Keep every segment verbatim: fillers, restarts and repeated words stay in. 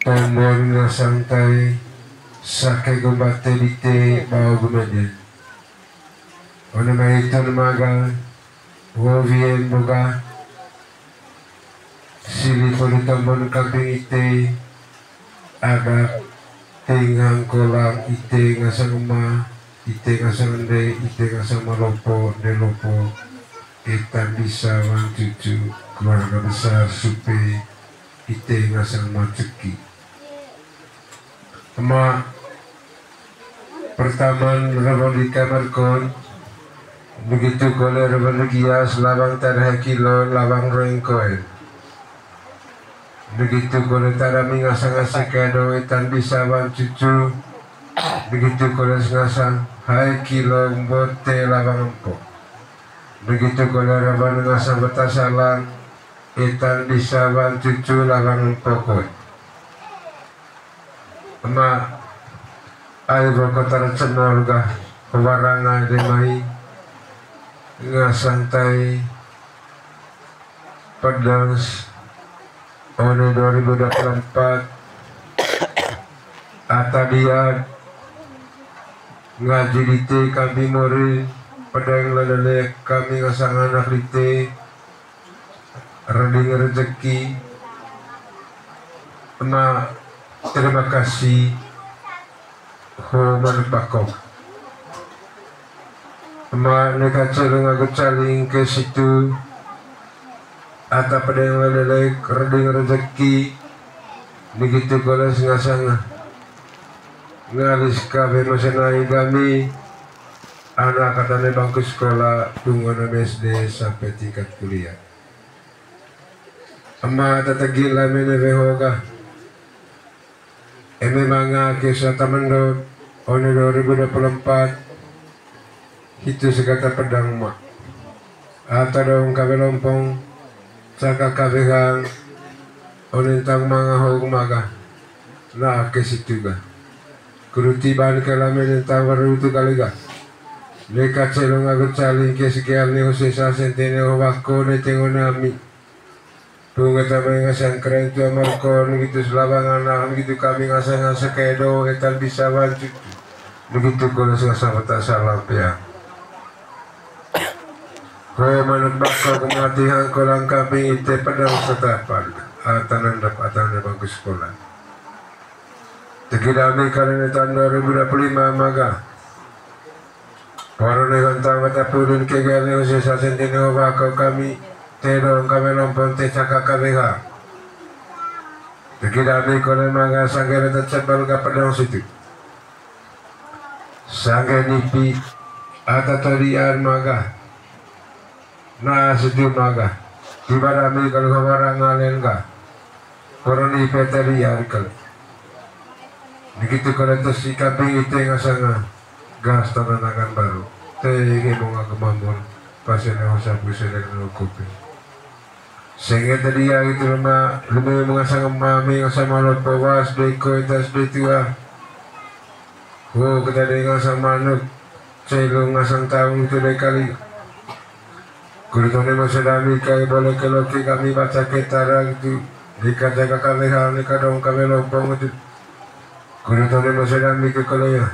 Tombon ngasang tai, sake gombate dite bao gumeden. One mai tun maga, wowien boga, sili poli tombon kambing ite, adat, ting hangkolang ite ngasang ema, ite ngasang ende, ite ngasang malopo, ende lopo, etan bisa wan cucu, keluarga besar Supe, ite ngasang maceki. Ema, pertaman rebon di kamar kon, begitu kole rebon di gias, lawang tar hai kilo, lawang roeng koen. Begitu kole tar ami ngasang ase kedo, etan bisa wan cucu. Begitu kole ngasang hai kilo, mbote lawang empo. Begitu kole rebon ngasang betasalan, etan bisa wan cucu, lawang empo koen. Ema, ai boko tara cemol ga, warang ade mai ngasang tai pedang s-, one dua ribu dua puluh empat, ata dia ngaji dite kami mori, pedang lelelek kami ngasang anak dite, reding rezeki. Ema, terima kasih. Ho manuk bakok. Ema, neka celung agu caling ke situ, ata pedang lelelek, reding rezeki. Begitu kole ngasang ngalis kawe masenai kami, anak katane bangku sekolah, pungu enam S D sampai tingkat kuliah. Ema, tatagi lame ne weho ga. Eme manga ke sata mendot, one dua ribu dua puluh empat, hitu segata pedang ema. Ata dong kawe lompong, caka kawe hang, one ntang manga ho maga. Na ake situ ga. Kudu tiban ke lame ntang baru tu kali ga. Neka celung agu caling ke sekian ne ho sesa sente ne ho wako ne tengo nami. Tunga tama ngasang keren tua markon gitu selawangan gitu kami ngasang ngasang kedo etan bisa bantu. Begitu kole ngasang betasalan pea. Ho manuk bakok mati hangkolang kami ite pedang satapan. Ata nandap ata ne bangku sekolah. Tegi dami kali ne tahun dua ribu dua puluh lima maga. Poro ne hontang mata pudun kegel ne usia sasen tene ho bako kami, te dong kami lompon te caka kami ha. Tegi dami kole maga sangge rata cebal ga pedang situ. Sangge nipi, ata todian maga. Na situ maga. Tiba dami kole ho barang ngalen ga. Poro ni peta di arkel. Begitu kole tesi kaping ite ngasanga gas tananakan baru. Te ike bonga kemambon. Pasene ho sapu sene no kopi. Senge tadi ya gitu lema, lema mengasang mami ngasang malo powas, deko etas de tua. Ho, kita de ngasang manuk. Celo ngasang taung itu de kali. Kudu tone mose dami kai bole ke loke kami baca ketara gitu. Deka jaga kami hal ni kadong kami lompong gitu. Kudu tone mose dami ke kole ya.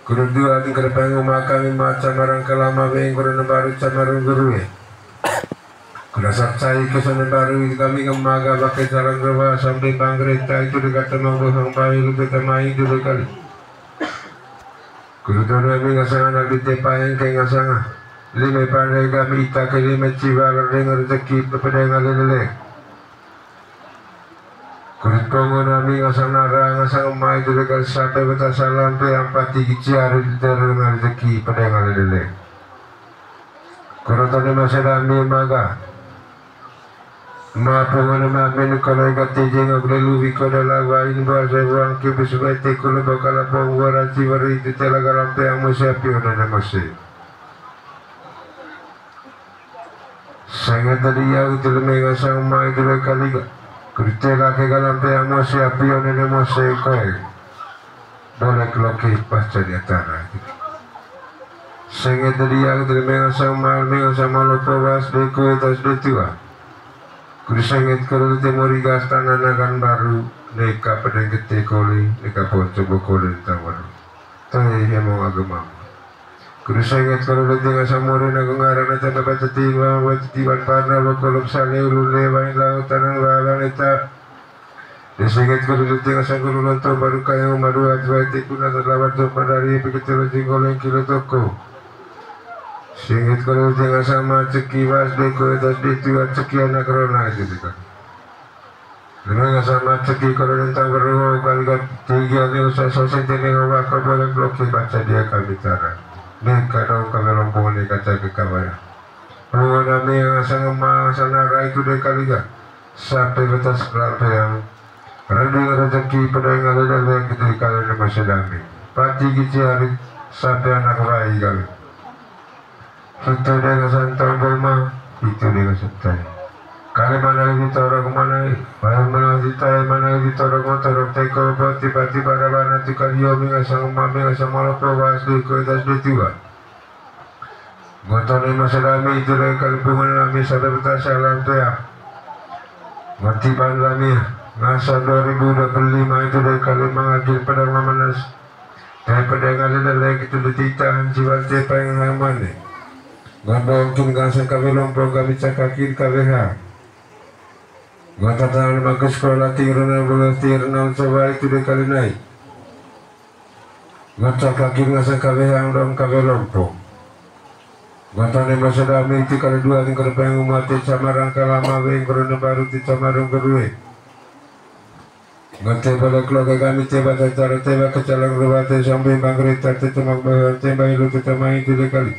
Kudu dua di kerepeng uma kami maca marang kelama beng kudu nembaru camarung guru ya. Kudu sacai ke sone baru itu kami kemaga pakai jalan rewa sampai bangkreta itu dekat temang bohang bayi lu kita main itu de kali. Kudu tone ami ngasang anak di tepaeng ke ngasang ah. Lime pandai kami ita ke lime ciwa lerdeng rezeki pepedeng alelele. Kudu tongo nami ngasang nara ngasang emai tu dekat sampai betasalan pe ampati kiciari di tereng rezeki pedeng alelele. Kudu tone masa dami maga. Mapungan mamin kole gati jeng ogle luwi kole lawain buase buang kibis wete kule bakala pong waraci wari itu tela galampe amu siapi onana mose. Sanga tadi yau tele menga sang mai tele kaliga. Kudu tela ke galampe amu siapi onana mose koe. Boleh keloke pas jadi atara. Sanga tadi yau tele menga sang mai menga sang malo powas de koe tas de tua. Kudu sanget koro te mori gas tananakan baru, Neka pedang kete kole, neka ponco bo kole tawar. Tahe hemong agama. Kudu senget kole lete ngasang more na gungaran na tanda bata tiwa, bata tiwan parna bo kolom sale ulu lewain lautan walan eta. Desenget kole lete ngasang kole lonto baru kaya umaru atwa ete kuna terlawat jompa dari pikir telo jinggoleng kilo toko. Senget kole lete ngasang maceki was deko etas detu aceki anak rona itu deka. Dengan sama ceki kalau tentang berdoa kali kan tiga ni usah sosente ni wa ka boleh bloki baca dia kami tara. Ni kadang kami rombongan ni kaca ke kabaya. Bunga nami yang asal ngemang sana rai tu deh kali kan. Sampai batas kelampiang. Rending rezeki pedang ada dan yang kita kalian masih dami. Pati gici hari sampai anak bayi kali. Hitu dega santai boma, hitu dega santai. Kali mana lagi torok mana, mana mana santai, mana lagi torok mau torok teko, tiba-tiba ada bana tu kali yomi ngasang mami ngasang malopo was di kue das di tiwa. Gotone masa dami itu dega kali bunga nami sampai betasa lantai ya. Mati ban lami, ngasa dua ribu dua puluh lima itu dega kali mangakhir pada mamanas. Daripada yang ada dan lagi tu ditahan jiwa cepa yang hamane. Ngomong kin ngasang kawe lompo kami cakakin kawe ha. Ngata tangan mangku sekolah ting renal bola ting renal coba itu deh kali naik. Ngata kakin ngasang kawe hang dong kawe lompo. Ngata ne masa dami itu kali dua ting kerpeng umate sama rangka lama weng korona baru ti sama rong kedue. Ngate bala keluarga kami teba tacara teba kecalang ruwate sampai bangkrita te temak bahwa teba ilu te tamai itu de kali.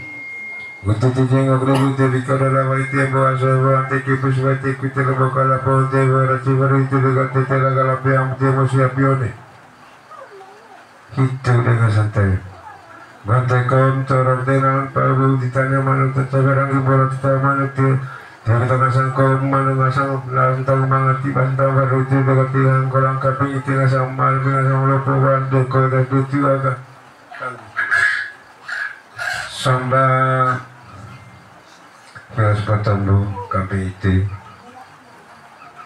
Ngate te jengok rebu te bika dala wai te bawa sawa te kipus wai te kuite lebo kala pohon te bawa rasi baru itu de gate te laga lapiang te mosi apione. Hitu dega santai. Bantai kaum torok denang pabu ditanya manuk tata barang di borok tata manuk ti. Dia kita ngasang kaum manuk ngasang lawan tahu mangerti bantau baru itu dega tilang kolang kaping itu ngasang mal ngasang lopo wan deko dan itu agak. Samba. Kios patambu kami iti.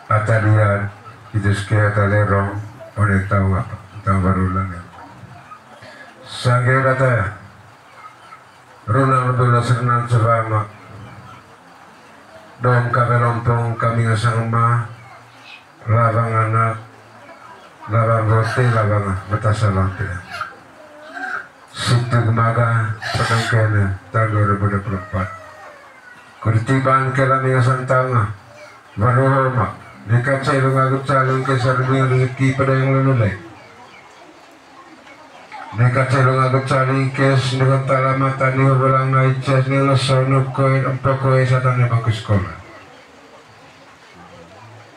Ata dian, itu sekia ata lerong, one tau apa, tau baru lagi. Sangge data ya. Runang bela serenang selama. Dom kafe lompong kami ngasang ma. Lawang anak, lawang bote, lawang betasa lampe. Situ kemaga, pedang kena, tahun dua ribu dua puluh empat. Kurtiban ke lami ngasang tanga, baru homa, neka cai lunga gecali ke sarmi rezeki pedang lululai. Neka cai lunga gecali ke sendiri tala mata ni belang nai ces ni leso nuk koe empo koe satan ni bangku sekolah.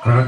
Kalau